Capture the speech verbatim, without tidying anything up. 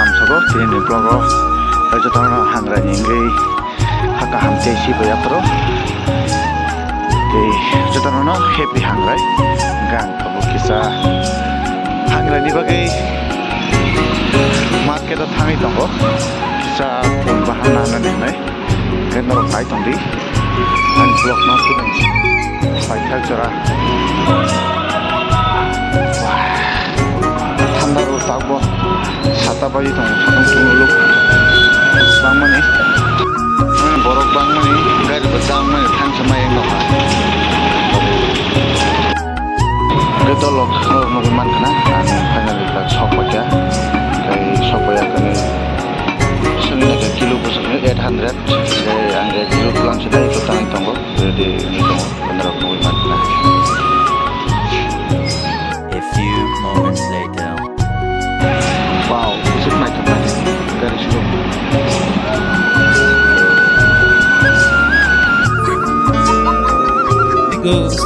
Hamsabo tini ni vlog o jotono hangrai ni wngwi ha kaham tei si bo yapharo. Tei jotono no happy hangrai. Gang abo kisa hangrai ni bagwi market o thangwi tongo. Kisa phone bahan nana ningnai. Khe norok nai tong di. Ani vlog no tini paithak jora. Thanda rw tabok sata bai tong, satung tunguluk bangmani, borok bangmani, gari bo bangmani, thansa mai nokha. Hwnkhe dolok norok nugwi mankha na, ang finally tak sok paikha. Tei sok paiya khe swngnai khe kilo bwswk eight hundred, tei ang kilo twlang se dai kwthangwi tongo, ready wngwi tongo, norok nugwi mankha na. A few moments later. Wow, bwswk naithok naithok gari suru. Because